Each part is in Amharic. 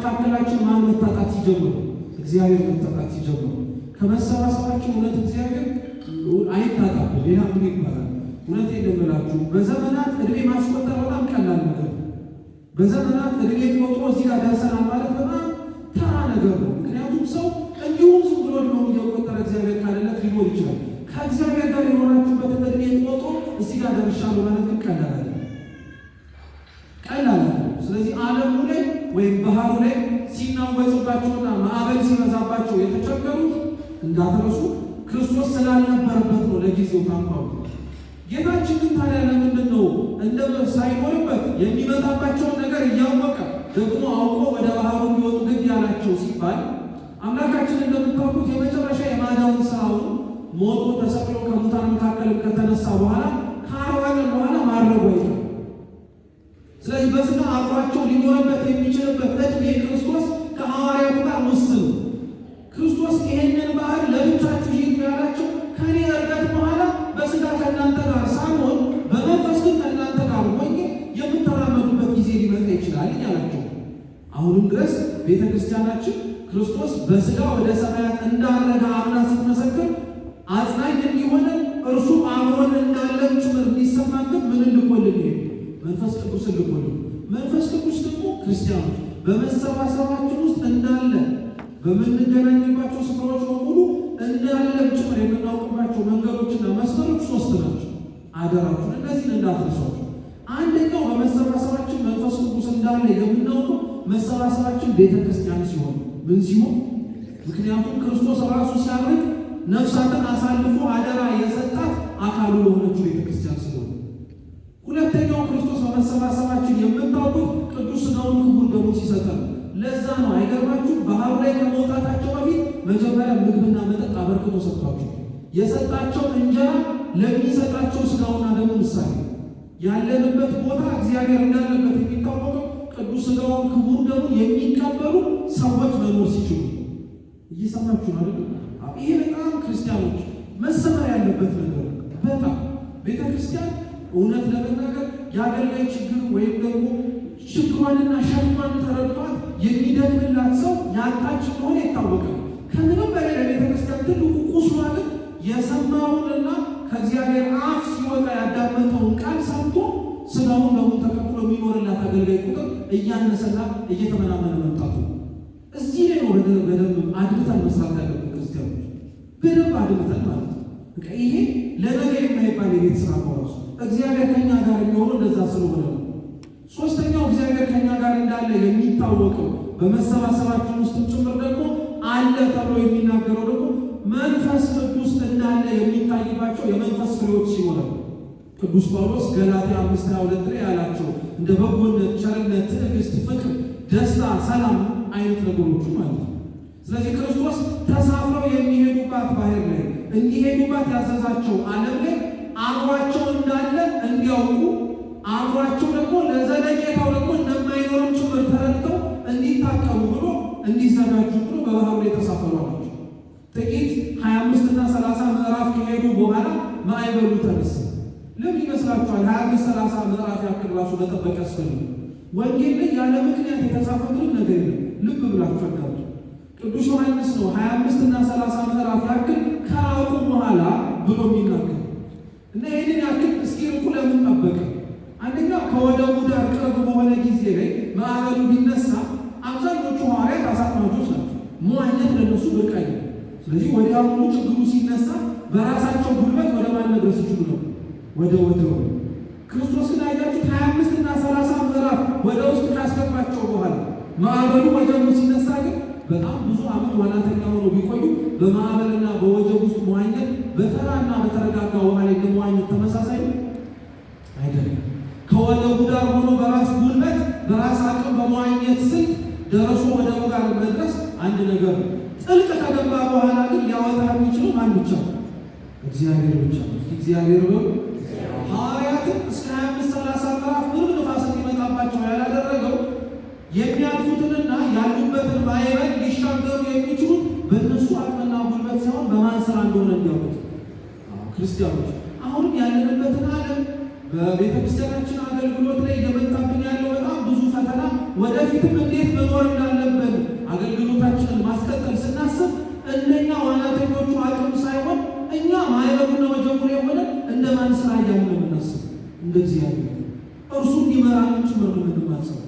ከመካከላችን ማን መታጣት ሲጀምሩ? እግዚአብሔር መታጣት ሲጀምሩ። ከመሰባሰባችን እውነት እግዚአብሔር አይታጣብን። ሌላ ምን ይባላል? እውነቴን ነው የምላችሁ፣ በዘመናት እድሜ ማስቆጠር በጣም ቀላል ነገር ነው። በዘመናት እድሜ ቆጥሮ እዚህ ጋር ደርሰናል ማለት በጣም ተራ ነገር ነው። ምክንያቱም ሰው እንዲሁም ዝም ብሎ እድሜውን እየቆጠረ እግዚአብሔር ካለለት ሊኖር ይችላል። ከእግዚአብሔር ጋር የኖራችሁበትን እድሜ ቆጥሮ እዚህ ጋር ደርሻለሁ ማለት ግን ቀላል አይደለም፣ ቀላል አይደለም። ስለዚህ ዓለሙ ላይ ወይም ባህሩ ላይ ሲናወጽባቸውና ማዕበል ሲበዛባቸው የተቸገሩት እንዳትረሱ ክርስቶስ ስላልነበረበት ነው ለጊዜው ታንኳው። ጌታችን ግን ታዲያ ለምንድን ነው እንደ ሳይኖርበት የሚመጣባቸውን ነገር እያወቀ ደግሞ አውቆ ወደ ባህሩ እንዲወጡ ግድ ያላቸው ሲባል፣ አምላካችን እንደምታውቁት የመጨረሻ የማዳን ስራውን ሞቶ ተሰቅሎ ከሙታን መካከል ከተነሳ በኋላ ከ40 ቀን በኋላ ማድረጉ አይቀርም። ስለዚህ በስጋ አብሯቸው ሊኖርበት የሚችልበት ዕድሜ ክርስቶስ ከሐዋርያቱ ጋር ውስን። ክርስቶስ ይሄንን ባህር ለብቻችሁ ሂዱ ያላቸው ከኔ ዕርገት በኋላ በስጋ ከእናንተ ጋር ሳልሆን በመንፈስ ግን ከእናንተ ጋር ሆኜ የምተራመዱበት ጊዜ ሊመጣ ይችላል ያላቸው። አሁንም ድረስ ቤተ ክርስቲያናችን ክርስቶስ በስጋ ወደ ሰማያት እንዳረገ አምና ስትመሰክር አጽናኝ እንዲሆነን እርሱ አብሮን እንዳለን ጭምር እንዲሰማን ግን ምን ልኮልን ይሄ መንፈስ ቅዱስ ልኮልን። መንፈስ ቅዱስ ደግሞ ክርስቲያኖች በመሰባሰባችን ውስጥ እንዳለ፣ በምንገናኝባቸው ስፍራዎች በሙሉ እንዳለም ጭምር የምናውቅባቸው መንገዶችና መስመሮች ሶስት ናቸው። አደራችሁን እነዚህን እንዳትረሷቸው። አንደኛው በመሰባሰባችን መንፈስ ቅዱስ እንዳለ የምናውቀው መሰባሰባችን ቤተ ክርስቲያን ሲሆን፣ ምን ሲሆን? ምክንያቱም ክርስቶስ ራሱ ሲያርግ ነፍሳትን አሳልፎ አደራ የሰጣት አካሉ ለሆነችው ቤተ ክርስቲያን ስለሆነ። ሁለተኛው ክርስቶስ በመሰባሰባችን የምታውቁት ቅዱስ ሥጋውን ክቡር ደሙን ሲሰጠን። ለዛ ነው አይገርማችሁ? ባህሩ ላይ ከመውጣታቸው በፊት መጀመሪያ ምግብና መጠጥ አበርክቶ ሰጥቷቸው፣ የሰጣቸው እንጀራ ለሚሰጣቸው ሥጋውና ደሙ ምሳሌ። ያለንበት ቦታ እግዚአብሔር እንዳለበት የሚታወቀው ቅዱስ ሥጋውን ክቡር ደሙን የሚቀበሉ ሰዎች መኖር ሲችሉ። እየሰማችሁ ነው አይደል? ይሄ በጣም ክርስቲያኖች መሰመር ያለበት ነገር ነው። በጣም ቤተ ክርስቲያን እውነት ለመናገር የአገልጋይ ችግር ወይም ደግሞ ችግሯንና ሸክሟን ተረድቷት የሚደክምላት ሰው ያጣች እንደሆነ ይታወቃል። ከምንም በላይ ለቤተ ክርስቲያን ትልቁ ቁስሏ ግን የሰማውንና ከእግዚአብሔር አፍ ሲወጣ ያዳመጠውን ቃል ሰምቶ ስጋውን ደሙን ተቀብሎ የሚኖርላት አገልጋይ ቁጥር እያነሰና እየተመናመነ መምጣቱ። እዚህ ላይ ነው በደንብ አድብተን መስራት ያለብን ክርስቲያኖች፣ በደንብ አድብተን ማለት ነው። በቃ ይሄ ለነገ የማይባል የቤት ስራ ነው። ራሱ እግዚአብሔር ከኛ ጋር የሚሆነው እንደዛ ስለሆነ ነው። ሶስተኛው እግዚአብሔር ከኛ ጋር እንዳለ የሚታወቀው በመሰባሰባችን ውስጥም ጭምር ደግሞ አለ ተብሎ የሚናገረው ደግሞ መንፈስ ቅዱስ እንዳለ የሚታይባቸው የመንፈስ ፍሬዎች ሲኖራል። ቅዱስ ጳውሎስ ገላትያ 5:22 ላይ ያላቸው እንደ በጎነት፣ ቸርነት፣ ትዕግስት፣ ፍቅር፣ ደስታ፣ ሰላም አይነት ነገሮቹ ማለት ነው። ስለዚህ ክርስቶስ ተሳፍረው የሚሄዱባት ባህር ላይ፣ እንዲሄዱባት ያዘዛቸው ዓለም ላይ አብሯቸው እንዳለ እንዲያውቁ፣ አብሯቸው ደግሞ ለዘለቄታው ደግሞ እንደማይኖርም ጭምር ተረድተው እንዲታቀቡ ብሎ፣ እንዲዘጋጁ ብሎ በባህሩ ላይ ተሳፈሩ አላቸው። ጥቂት 25 እና 30 ምዕራፍ ከሄዱ በኋላ ማዕበሉ ተነሳ። ለምን ይመስላችኋል? 25 30 ምዕራፍ ያክል ራሱ መጠበቅ ያስፈልግ? ወንጌል ላይ ያለ ምክንያት የተጻፈ ምንም ነገር የለም። ልብ ብላችሁ አዳምጡ። ቅዱስ ዮሐንስ ነው 25 እና 30 ምዕራፍ ያክል ከራቁ በኋላ ብሎ የሚናገር። እና ይህንን ያክል እስኪርቁ ለምን ጠበቀ? አንደኛ ከወደቡ ዳር ቅርብ በሆነ ጊዜ ላይ ማዕበሉ ቢነሳ አብዛኞቹ ሐዋርያት አሳ አጥማጆች ናቸው። መዋኘት ለነሱ ብርቅ አይደለም። ስለዚህ ወዲያውኑ ችግሩ ሲነሳ በራሳቸው ጉልበት ወደ ማን መድረስ ይችሉ ነው? ወደ ወደቡ። ክርስቶስ ግን አያችሁት፣ 25 እና 30 ምዕራፍ ወደ ውስጥ ካስገባቸው በኋላ ማዕበሉ ወጀቡ ሲነሳ ግን በጣም ብዙ ዓመት ዋናተኛ ሆነው ቢቆዩ በማዕበልና በወጀብ ውስጥ መዋኘት በተራና በተረጋጋ ውሃ ላይ ለመዋኘት ተመሳሳይ አይደለም። ከወደቡ ዳር ሆኖ በራስ ጉልበት በራስ አቅም በመዋኘት ስልት ደርሶ ወደቡ ጋር መድረስ አንድ ነገር ነው። ጥልቅ ከገባ በኋላ ግን ሊያወጣ የሚችለው ማን ብቻ ነው? እግዚአብሔር ብቻ ነው። እስኪ እግዚአብሔር በሉ። ሐዋርያትን እስከ 25 30 ምዕራፍ ምንም ንፋስ እንዲመጣባቸው ያላደረገው የሚያልፉትንና ያሉበትን ማዕበል ሊሻገሩ የሚችሉት በእነሱ አቅምና ጉልበት ሳይሆን በማን ስራ እንደሆነ እንዲያውቁት። ክርስቲያኖች አሁንም ያለንበትን ዓለም፣ በቤተ ክርስቲያናችን አገልግሎት ላይ እየመጣብን ያለው በጣም ብዙ ፈተና፣ ወደፊትም እንዴት መኖር እንዳለብን እርሱ እንዲመራን ጭምር ነው የምንማጸነው።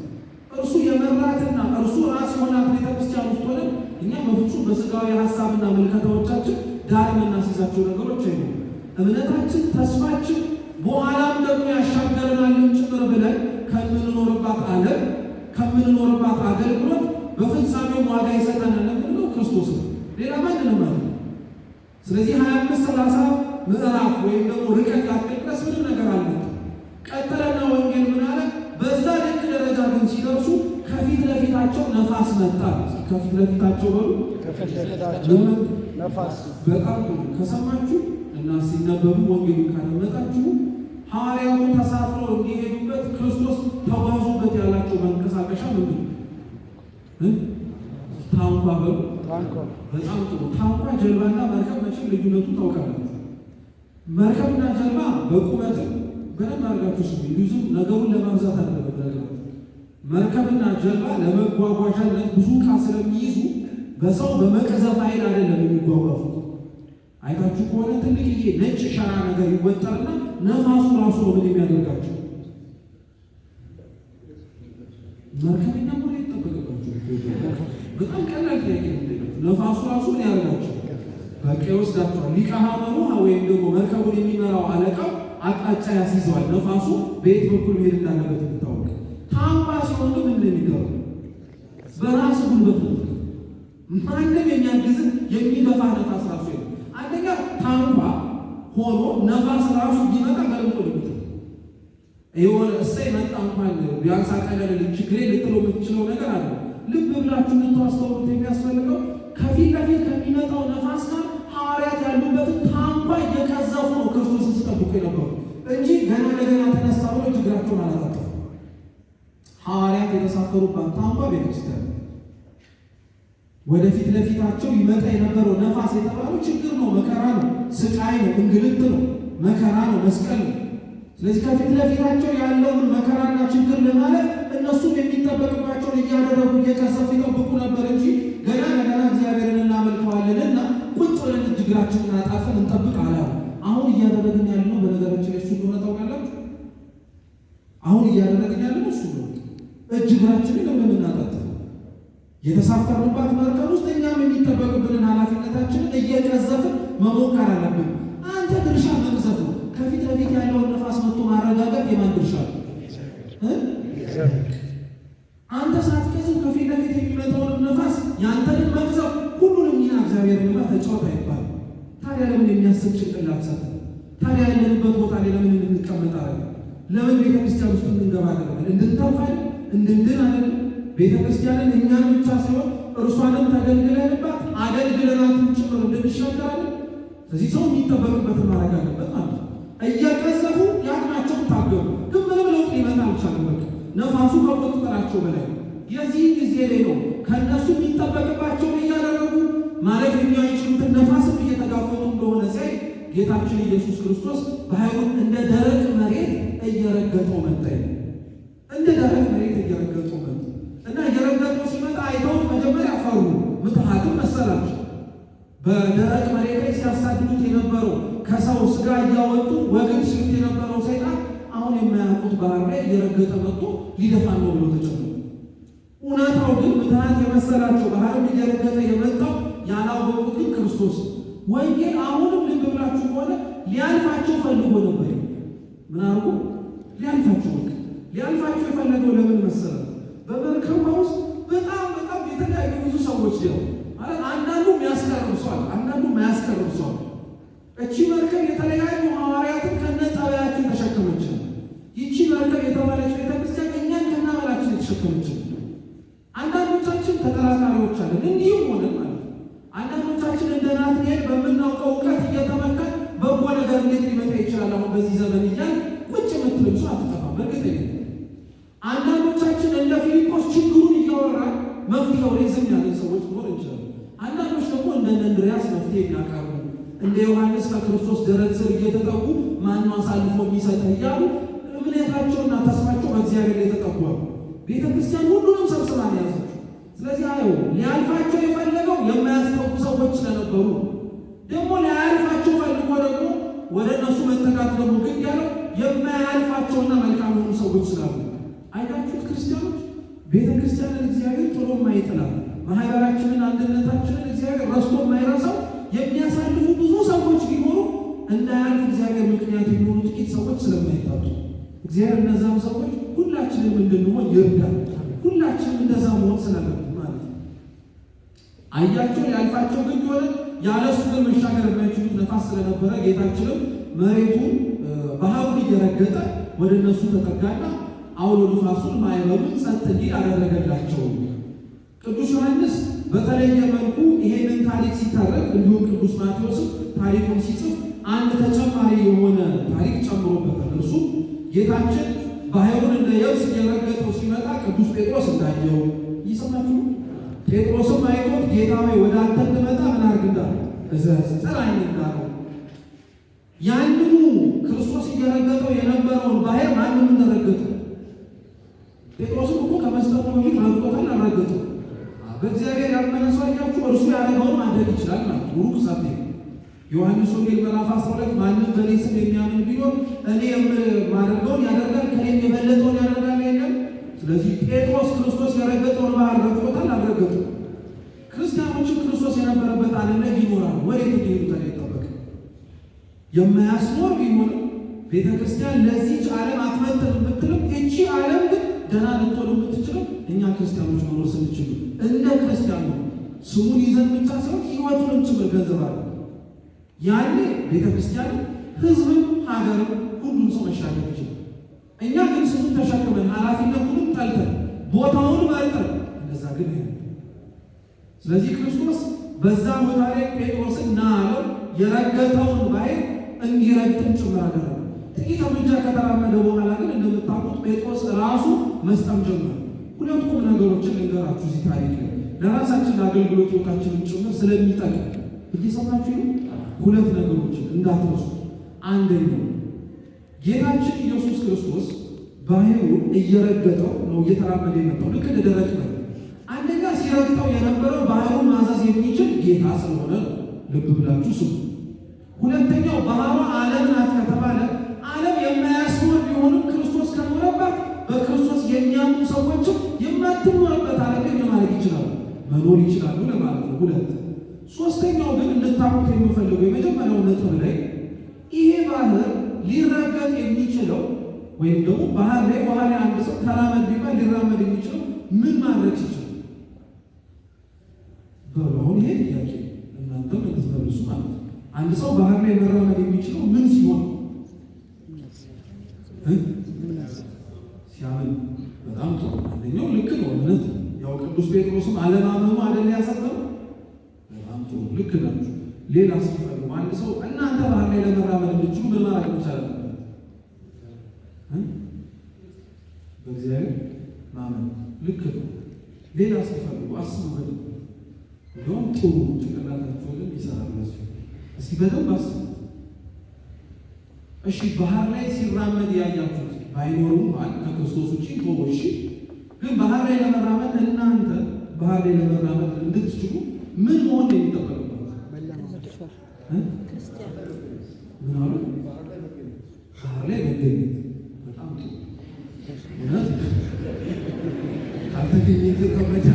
እርሱ የመራትና እርሱ ራስ የሆናት ቤተክርስቲያን ውስጥ ሆነን እኛ በፍጹም በስጋዊ ሀሳብና ምልከታዎቻችን ዳር የምናስይዛቸው ነገሮች አይደሉም። እምነታችን፣ ተስፋችን በኋላም ደግሞ ያሻገረናልን ጭምር ብለን ከምንኖርባት ዓለም ከምንኖርባት አገልግሎት በፍጻሜው ዋጋ ይሰጠናል የምንለው ክርስቶስ ነው፣ ሌላ ማንንም አይደለም። ስለዚህ 25 30 ምዕራፍ ወይም ደግሞ ርቀት ያክል ድረስ ምንም ነገር አልመጣም። ቀጠለና ወንጌል ምን አለ? በዛ ልክ ደረጃ ግን ሲደርሱ ከፊት ለፊታቸው ነፋስ መጣ። ከፊት ለፊታቸው በሉ ከፊት ለፊታቸው ነፋስ። በጣም ጥሩ ከሰማችሁ እና ሲነበቡ ወንጌሉን ካደመጣችሁ ሐዋርያቱ ተሳፍረው እንዲሄዱበት ክርስቶስ ተጓዙበት ያላቸው መንቀሳቀሻ ምንድን ነው? ታንኳ በሉ። ታንኳ። በጣም ጥሩ። ታንኳ፣ ጀልባና መርከብ መቼም ልዩነቱን ታውቃላችሁ። መርከብና ጀልባ በቁመትም በደንብ አድርጋችሁ ስሙ። ብዙ ነገሩን ለማብዛት አይደለም የምነግራችሁ። መርከብና ጀልባ ለመጓጓዣነት ብዙ ዕቃ ስለሚይዙ በሰው በመቅዘፍ ኃይል አይደለም የሚጓጓዙት። አይታችሁ ከሆነ ትልቅዬ ነጭ ሸራ ነገር ይወጠርና ነፋሱ ራሱ ነው ምን የሚያደርጋቸው። መርከበኛ መሆን አይጠበቅባቸው። በጣም ቀላል ጥያቄ ነው። ነፋሱ ራሱ ምን ያደርጋቸው? በቃ ይወስዳቸዋል። ሊቀ ሐመሩ ወይም ደግሞ መርከቡን የሚመራው አለቃው አቅጣጫ ያስይዘዋል። ነፋሱ በየት በኩል መሄድ እንዳለበት የሚታወቅ። ታንኳ ሲሆን ግን ምንድን ነው የሚደረገው? በራሱ ጉልበት ነው። ማንም የሚያግዝ የሚገፋ ነፋስ ራሱ የለም። አንደኛ ታንኳ ሆኖ ነፋስ ራሱ ቢመጣ ገልብጦ ነው የሚጥለው። የሆነ እሰይ መጣ እንኳን ቢያንስ አቀለለልኝ ችግሬ ልትለው የምትችለው ነገር አለ። ልብ ብላችሁ እንድታስተውሉት የሚያስፈልገው ከፊት ለፊት ከሚመጣው ነፋስ ጋር ሐዋርያት ያሉበትን ታንኳ እየቀዘፉ ነው ክርስቶስን ሲጠብቁ የነበሩ እንጂ ገና ለገና ተነሳ ብሎ እግራቸውን አላጣጠፉ። ሐዋርያት የተሳፈሩባት ታንኳ ቤተክርስቲያን ወደፊት ለፊታቸው ይመጣ የነበረው ነፋስ የተባለው ችግር ነው፣ መከራ ነው፣ ስቃይ ነው፣ እንግልት ነው፣ መከራ ነው፣ መስቀል ነው። ስለዚህ ከፊት ለፊታቸው ያለውን መከራና ችግር ለማለፍ እነሱም የሚጠበቅባቸውን እያደረጉ እየቀሰፉ ይጠብቁ ነበር እንጂ ገና ለገና እግዚአብሔርን እናመልከዋለንና ቁጭ ብለን እጅ እግራችንን አጣጥፈን እንጠብቅ አላሉ። አሁን እያደረግን ያለነው በነገራችን ላይ እሱ እንደሆነ ታውቃላችሁ። አሁን እያደረግን ያለነው እሱ ነው። እጅ እግራችንን ለምን እናጣጥፈው? የተሳፈርንባት መርከብ ውስጥ እኛም የሚጠበቅብንን ኃላፊነታችንን እየቀዘፍን መሞከር አለብን። አንተ ድርሻ መቅዘፍ ነው። ከፊት ለፊት ያለውን ነፋስ መጥቶ ማረጋጋት የማን ድርሻ ነው? አንተ ሳትቀዝፍ ከፊት ለፊት የሚመጣውን ነፋስ ያንተንም መቅዘፍ ሁሉንም ሚና እግዚአብሔርንማ ተጫወት አይባልም። ታዲያ ለምን የሚያስብ ጭንቅላት ሰጠ? ታዲያ ያለንበት ቦታ ላይ ለምን እንድንቀመጥ አደረገ? ለምን ቤተክርስቲያን ውስጥ እንድንገባ አደረገን? እንድንተርፍ አይደል? እንድንድን አይደል? ቤተክርስቲያንን እኛን ብቻ ሳይሆን እርሷንም ተገልግለንባት አገልግለናትም ጭምር እንድንሻገር አይደል? ስለዚህ ሰው የሚጠበቅበትን ማድረግ አለበት ማለት ነው። እየቀዘፉ የአቅማቸውን ታገሉ፣ ግን ምንም ለውጥ ሊመጣ አልቻለም። በቃ ነፋሱ ከቁጥጥራቸው በላይ ነው። የዚህ ጊዜ ላይ ነው ከእነሱ የሚጠበቅባቸውን እያደረጉ ማለፍ የማይችሉትን ነፋስም እየተጋፈጡ እንደሆነ ሲያይ ጌታችን ኢየሱስ ክርስቶስ ባህሩን እንደ ደረቅ መሬት እየረገጠው መጣ። እንደ ደረቅ መሬት እየረገጠው መጣ እና እየረገጠው ሲመጣ አይተውት መጀመሪያ ፈሩ፣ ምትሃትም መሰላቸው። በደረቅ መሬት ላይ ሲያሳድዱት የነበረው ከሰው ስጋ እያወጡ ወግድ ሲሉት የነበረው ሰይጣን አሁን የማያውቁት ባህር ላይ እየረገጠ መጥቶ ሊደፋን ነው ብሎ ተጨነቁ። እውነታው ግን ምትሃት የመሰላቸው ባህርም እየረገጠ የመጣው ያላወቁት ግን ክርስቶስ ነው። ወንጌል አሁንም ልብ ብላችሁ ከሆነ ሊያልፋቸው ፈልጎ ነበር። ምን አድርጎ ሊያልፋቸው? በቃ ሊያልፋቸው የፈለገው ለምን መሰላችሁ? በመርከቧ ውስጥ በጣም በጣም የተለያዩ ብዙ ሰዎች ነው ማለት አንዳንዱ የሚያስቀርብ ሰው አለ፣ አንዳንዱ የማያስቀርብ ሰው አለ። እቺ መርከብ የተለያዩ ሐዋርያትን ከነጠባያቸው የተሸከመች ነው። ይቺ መርከብ የተባለች ቤተክርስቲያን እኛን ከነአመላችን የተሸከመች ነው። አንዳንዶቻችን ተጠራጣሪዎች አለን፣ እንዲሁም ሆነን ማለት ነው። አንዳንዶቻችን እንደ ናትናኤል በምናውቀው እውቀት እየተመካን በጎ ነገር እንዴት ሊመጣ ይችላል አሁን በዚህ ዘመን እያልን ቁጭ የምትልም ሰው አትጠፋም፣ በእርግጠኝነት። አንዳንዶቻችን እንደ ፊልጶስ ችግሩን እያወራን መፍትሄው ላይ ዝም ያለን ሰዎች ሊኖር እንችላለን። አንዳንዶች ደግሞ እንደ እንድርያስ መፍትሄ የሚያቀርቡ፣ እንደ ዮሐንስ ከክርስቶስ ደረት ስር እየተጠጉ ማነው አሳልፎ የሚሰጥህ እያሉ እምነታቸውና ተስፋቸው በእግዚአብሔር ላይ ተጠጉ። ቤተ ክርስቲያን ሁሉንም ሰብስባ ነው የያዘችው። ስለዚህ አየው ሊያልፋቸው የፈለገው የማያስጠጉ ሰዎች ስለነበሩ፣ ደግሞ ሊያልፋቸው ፈልጎ ደግሞ ወደ እነሱ መጠጋት ደግሞ ግድ ያለው የማያልፋቸውና መልካም የሆኑ ሰዎች ስላሉ። አይታችሁት ክርስቲያኖች፣ ቤተ ክርስቲያንን እግዚአብሔር ጥሎ የማይጥላል፣ ማህበራችንን አንድነታችንን እግዚአብሔር ረስቶ የማይረሳው የሚያሳልፉ ብዙ ሰዎች ቢኖሩ እንዳያልፍ እግዚአብሔር ምክንያት የሚሆኑ ጥቂት ሰዎች ስለማይታጡ እግዚአብሔር እነዛም ሰዎች ሁላችንም እንድንሆን ይርዳል። ሁላችንም እንደዛ መሆን ስላለብን ማለት ነው። አያቸው ሊያልፋቸው ግድ ሆነ። ያለሱ ግን መሻገር የማይችሉት ነፋስ ስለነበረ ጌታችንም መሬቱን ባህሩን እየረገጠ ወደ እነሱ ተጠጋና አውሎ ንፋሱን ማዕበሉን ጸጥ እንዲል አደረገላቸው። ቅዱስ ዮሐንስ በተለየ መልኩ ይሄንን ታሪክ ሲተርክ እንዲሁም ቅዱስ ማቴዎስም ታሪኩን ሲጽፍ አንድ ተጨማሪ የሆነ ታሪክ ጨምሮበታል። እርሱ ጌታችን ባህሩን እንደ የብስ እየረገጠው ሲመጣ ቅዱስ ጴጥሮስ እንዳየው እየሰማችሁ፣ ጴጥሮስም አይቶት ጌታ ሆይ ወደ አንተ እንድመጣ ምን አድርግ እንዳለው እዘዝ ጥራኝ እንዳለው ያንኑ ክርስቶስ እየረገጠው የነበረውን ባህር ማንም እንደረገጠው ጴጥሮስም እኮ ከመስጠሙ በፊት ረግጦታል፣ አልረገጠው። በእግዚአብሔር ያመነ ሰው አያችሁ እርሱ ያደረገውን ማድረግ ይችላል ማለት ነው። ሩቅ ሳትሄዱ ዮሐንስ ወንጌል ምዕራፍ 12 ማንም በእኔ ስም የሚያምን ቢኖር እኔ የማደርገውን ያደርጋል ከእኔም የበለጠውን ያደርጋል የለም። ስለዚህ ጴጥሮስ ክርስቶስ የረገጠውን ባህር ረግጦታል፣ አልረገጠው። ክርስቲያኖችም ክርስቶስ የነበረበት ዓለም ላይ ይኖራሉ። ወዴት እንዲሄዱ ታዲያ ይጠበቅ? የማያስኖር ቢሆንም ቤተ ክርስቲያን ለዚህች ዓለም አትመጥንም የምትልም እቺ ዓለም ግን ደህና ልትሆን የምትችለው እኛ ክርስቲያኖች መኖር ስንችል እንደ ክርስቲያን ነው። ስሙን ይዘን ብቻ ሳይሆን ሕይወቱንም ጭምር ገንዘብ አለ። ያኔ ቤተ ክርስቲያንም ሕዝብም ሀገርም ሁሉም ሰው መሻገር ይችላል። እኛ ግን ስሙን ተሸክመን ኃላፊነቱንም ጠልተን ቦታውን መርጠን እንደዛ ግን አይሆንም። ስለዚህ ክርስቶስ በዛ ቦታ ላይ ጴጥሮስን ና አለው። የረገጠውን ባህር እንዲረግጥም ጭምር አደረገ። ጥቂት እርምጃ ከተራመደ በኋላ ግን እንደምታውቁት ጴጥሮስ ራሱ መስጠም ጀመረ። ሁለት ቁም ነገሮችን ልንገራችሁ እዚህ ታሪክ ላይ ለራሳችን ለአገልግሎት ሕይወታችንን ጭምር ስለሚጠቅም እየሰማችሁ ነው። ሁለት ነገሮችን እንዳትረሱ። አንደኛው ጌታችን ኢየሱስ ክርስቶስ ባህሩን እየረገጠው ነው እየተራመደ የመጣው ልክ እንደ ደረቅ መሬት። አንደኛ ሲረግጠው የነበረው ባህሩን ማዘዝ የሚችል ጌታ ስለሆነ ነው። ልብ ብላችሁ ስሙ። ሁለተኛው ባህሯ ዓለም ናት ከተባለ ዓለም የማያስኖር ቢሆንም ክርስቶስ ከኖረባት በክርስቶስ የሚያምኑ ሰዎችም የማትኖርበት ዓለም ላይ ምን ማድረግ ይችላሉ? መኖር ይችላሉ ለማለት ነው። ሁለት ሶስተኛው ግን እንድታውቁት የምፈልገው የመጀመሪያው ነጥብ ላይ ይሄ ባህር ሊረገጥ የሚችለው ወይም ደግሞ ባህር ላይ ውሃ ላይ አንድ ሰው ተራመድ ቢባል ሊራመድ የሚችለው ምን ማድረግ ሲችል በሉ። አሁን ይሄ ጥያቄ እናንተም እንድትመልሱ ማለት ነው። አንድ ሰው ባህር ላይ መራመድ የሚችለው ምን ሲሆን? ሲያምን። በጣም ጥሩ። አንደኛው ልክ ነው፣ እምነት። ያው ቅዱስ ጴጥሮስም አለማመኑ አይደል ያሰጠው። በጣም ጥሩ፣ ልክ ናችሁ። ሌላ ሲፈልጉ አንድ ሰው እናንተ ባህር ላይ ለመራመድ እንድትችሉ ምን ማድረግ መቻል አለበት? በእግዚአብሔር ማመን። ልክ ነው። ሌላ ሲፈልጉ አስቡ በደንብ። እንዲያውም ጥሩ ጭንቅላታችሁ ግን ይሰራል። በዚሁ እስኪ በደንብ አስቡት። እሺ ባህር ላይ ሲራመድ ያያችሁት ባይኖርም እንኳን ከክርስቶስ ውጪ ተወው። እሺ ግን ባህር ላይ ለመራመድ እናንተ ባህር ላይ ለመራመድ እንድትችሉ ምን መሆን ነው የሚጠበቅባችሁ? ምን አሉ? ባህር ላይ መገኘት። በጣም ጥሩ። እውነት ካልተገኘ ተቀመጫ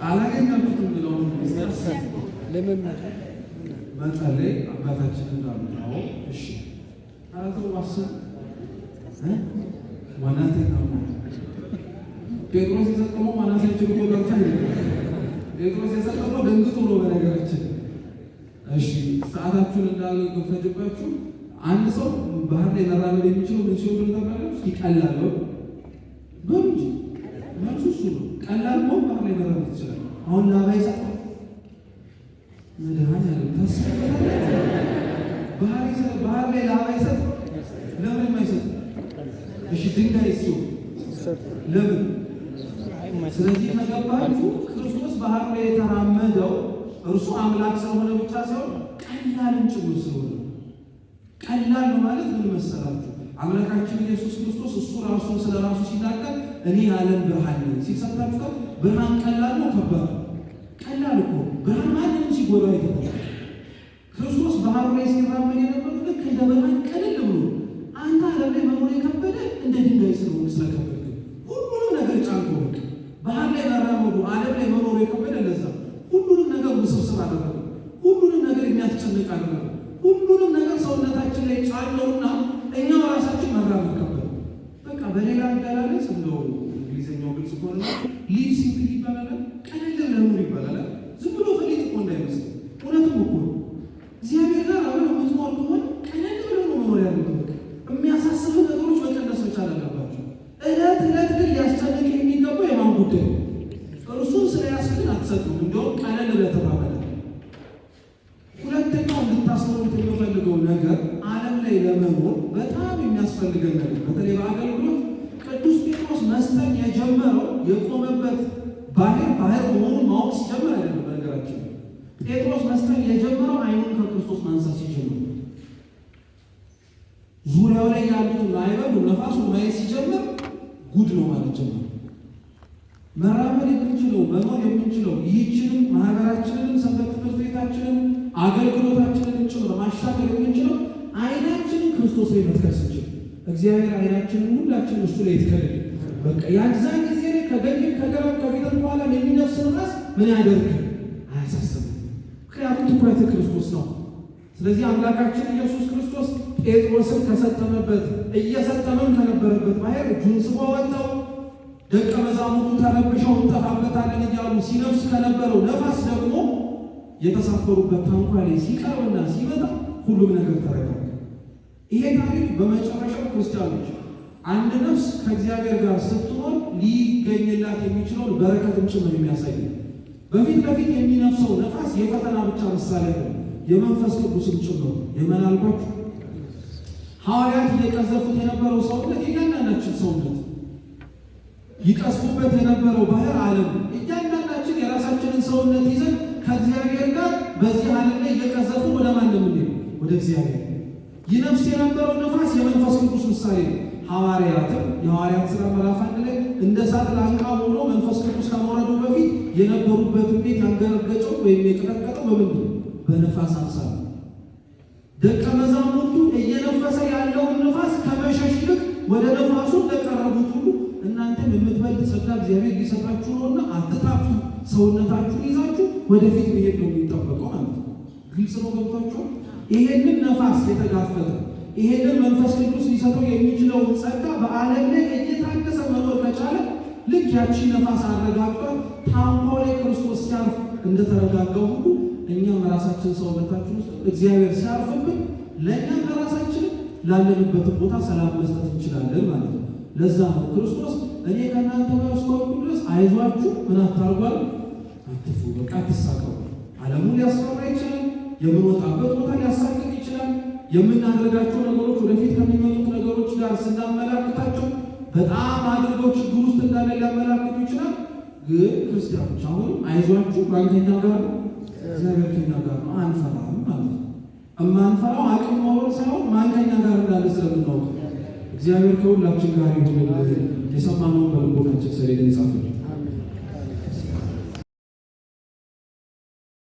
አላገኛችሁትም የሚለውን መጸለይ አባታችን እንዳሉት። አዎ እሺ። አራተው አስብ ዋናተኛ ነው። ጴጥሮስ የሰጠመው ዋና ሳይችል እኮ ቀርቶ አይደለም። ጴጥሮስ የሰጠመው ደንግጦ ነው። በነገራችን እሺ፣ ሰዓታችሁን እንዳልፈጅባችሁ አንድ ሰው ባህር ላይ መራመድ የሚችለው ምን ሲሆን ነው ታውቃላችሁ? ይቀላል ነው በሉ እንጂ መልሱ እሱ ነው። ቀላል ነው፣ ባህር ላይ መራመድ ይችላል። አሁን ላባ ይሰጣል መድኃኒዓለም ታስባላችሁ። ባህር ላይ ላባ ይሰጥ ለምን የማይሰጥ? እሺ ድንጋይ እሱ ለምን? ስለዚህ ከገባችሁ ክርስቶስ ባህር ላይ የተራመደው እርሱ አምላክ ስለሆነ ብቻ ሳይሆን ቀላልን ጭምር ስለሆነ። ቀላል ነው ማለት ምን መሰላችሁ? አምላካችን ኢየሱስ ክርስቶስ እሱ ራሱ ስለ ራሱ ሲናገር እኔ የዓለም ብርሃን ነኝ ሲል ሰምታችኋል። ብርሃን ቀላል ነው ከባድ ነው? ቀላል እኮ ብርሃን ማንንም ሲጎዳ አይተናል። ክርስቶስ ባህሩ ላይ ሲራመድ የነበረው ልክ እንደ እንደ ብርሃን ቀለል ብሎ አንተ ዓለም ላይ መኖር የከበደ እንደ ድንጋይ ስለሆነ ስለከበድክ ሁሉንም ነገር ጫንቆ በቃ ባህር ላይ መራመዱ ዓለም ላይ መኖሩ የከበደ ለዛ ሁሉንም ነገር ውስብስብ አደረገ። ሁሉንም ነገር የሚያስጨንቅ አደረገ። ሁሉንም ነገር ሰውነታችን ላይ ጫነውና እኛው ራሳችን መራመድ ከበደ። በቃ በሌላ አገላለጽ እንደው እንግሊዝኛው ግልጽ ከሆነ live simple ይባላል፣ ቀለል ብለህ ኑር ይባላል። ዝም ብሎ ፈሊጥ እኮ እንዳይመስል እውነትም እኮ ነው። እግዚአብሔር ጋር አብረህ የምትኖር ከሆነ ቀለል ብለህ ነው መኖር ያለብህ። በቃ የሚያሳስብህ ነገሮች መቀነስ መቻል አለባቸው። እለት እለት ግን ሊያስጨንቅ የሚገባው የማን ጉዳይ ነው? እርሱን ስለያዝክ ግን አትሰጥም። እንዲያውም ቀለል ብለህ ትራመዳለህ። ሁለተኛው እንድታስተውሉት የምፈልገው ነገር ዓለም ላይ ለመኖር በጣም የሚያስፈልገን ነገር በተለይ በአገልግሎት ቅዱስ ጴጥሮስ መስጠም የጀመረው የቆመበት ባህር ባህር መሆኑን ማወቅ ሲጀምር አይደለም። በነገራችን ጴጥሮስ መስጠም የጀመረው ዓይኑን ከክርስቶስ ማንሳት ሲጀምር፣ ዙሪያው ላይ ያሉትን ማዕበሉን ነፋሱን ማየት ሲጀምር ጉድ ነው ማለት ጀመረ። መራመድ የምንችለው መኖር የምንችለው ይህችንም ማህበራችንንም ሰንበት ትምህርት ቤታችንን አገልግሎታችንንም ጭምር ማሻገር የምንችለው ዓይናችንን ክርስቶስ ላይ መትከል ስንችል፣ እግዚአብሔር ዓይናችንን ሁላችንን እሱ ላይ ይትከልልን። በቃ ያዛን ጊዜ ላይ ከቀኝም ከግራም ከፊትም ከኋላም የሚነፍስ ነፋስ ምን ያደርግ አያሳስብም። ምክንያቱም ትኩረት ክርስቶስ ነው። ስለዚህ አምላካችን ኢየሱስ ክርስቶስ ጴጥሮስን ከሰጠመበት እየሰጠመም ከነበረበት ባህር እጁን ስቦ አወጣው። ደቀ መዛሙርቱ ተረብሸው እንጠፋበታለን እያሉ ሲነፍስ ከነበረው ነፋስ ደግሞ የተሳፈሩበት ታንኳ ላይ ሲቀርብና ሲመጣ ሁሉም ነገር ተረጋጋ። ይሄ ታሪክ በመጨረሻው ክርስቲያኖች አንድ ነፍስ ከእግዚአብሔር ጋር ስትኖር ሊገኝላት የሚችለውን በረከትም ጭምር የሚያሳይ ነው። በፊት ለፊት የሚነፍሰው ነፋስ የፈተና ብቻ ምሳሌ ነው፣ የመንፈስ ቅዱስም ጭምር። የምን አልኳችሁ? ሐዋርያት እየቀዘፉት የነበረው ሰውነት የእያንዳንዳችን ሰውነት ይቀዝፉበት የነበረው ባህር ዓለም እያንዳንዳችን የራሳችንን ሰውነት ይዘን ከእግዚአብሔር ጋር በዚህ ዓለም ላይ እየቀዘፉ ወደ ማን ነው የምንሄደው? ወደ እግዚአብሔር። ይነፍስ የነበረው ነፋስ የመንፈስ ቅዱስ ምሳሌ ነው። ሐዋርያትም የሐዋርያት ሥራ ምዕራፍ 1 ላይ እንደ እሳት ላንቃ ሆኖ መንፈስ ቅዱስ ከመውረዱ በፊት የነበሩበትን ቤት ያንገረገጨው ወይም የቀጠቀጠው በምንድን ነው? በነፋስ አምሳል። ደቀ መዛሙርቱ እየነፈሰ ያለውን ነፋስ ከመሸሽ ይልቅ ወደ ነፋሱ እንደቀረቡት ሁሉ እናንተም የምትበልጥ ጸጋ እግዚአብሔር ሊሰጣችሁ ነውና አትታክቱ፣ ሰውነታችሁን ይዛችሁ ወደፊት መሄድ ነው የሚጠበቀው ማለት ነው። ግልጽ ነው፣ ገብቷችኋል? ይሄንን ነፋስ የተጋፈጠ ይሄንን መንፈስ ቅዱስ ሊሰጠው የሚችለውን ጸጋ በዓለም ላይ እየታገሰ መኖር ከቻለ ልክ ያቺ ነፋስ አረጋግጧት ታንኳው ላይ ክርስቶስ ሲያርፍ እንደተረጋጋው ሁሉ እኛም ራሳችን ሰውነታችን ውስጥ እግዚአብሔር ሲያርፍብን ለእኛም ለራሳችንም ላለንበትን ቦታ ሰላም መስጠት እንችላለን ማለት ነው። ለዛ ነው ክርስቶስ እኔ ከእናንተ ጋር እስከሆንኩ ድረስ አይዟችሁ፣ ምን አታርጓል፣ አትፍሩ፣ በቃ አትሳቀቡ። ዓለሙን ሊያስፈራ ይችላል። የምንወጣበት ቦታ ሊያሳቅቅ ይችላል። የምናደርጋቸው ነገሮች ወደፊት ከሚመጡት ነገሮች ጋር ስናመላክታቸው በጣም አድርገው ችግር ውስጥ እንዳለ ሊያመላክቱ ይችላል። ግን ክርስቲያኖች አሁንም አይዟችሁ፣ ማን ከእኛ ጋር ነው? እግዚአብሔር ከእኛ ጋር ነው፣ አንፈራም ማለት ነው። እማንፈራው አቅም ኖሮን ሳይሆን ማን ከእኛ ጋር እንዳለ ስለምናውቅ እግዚአብሔር ከሁላችን ጋር ይሁንልን። የሰማነውን በልቦናችን ሰሌዳ ይጻፍልን።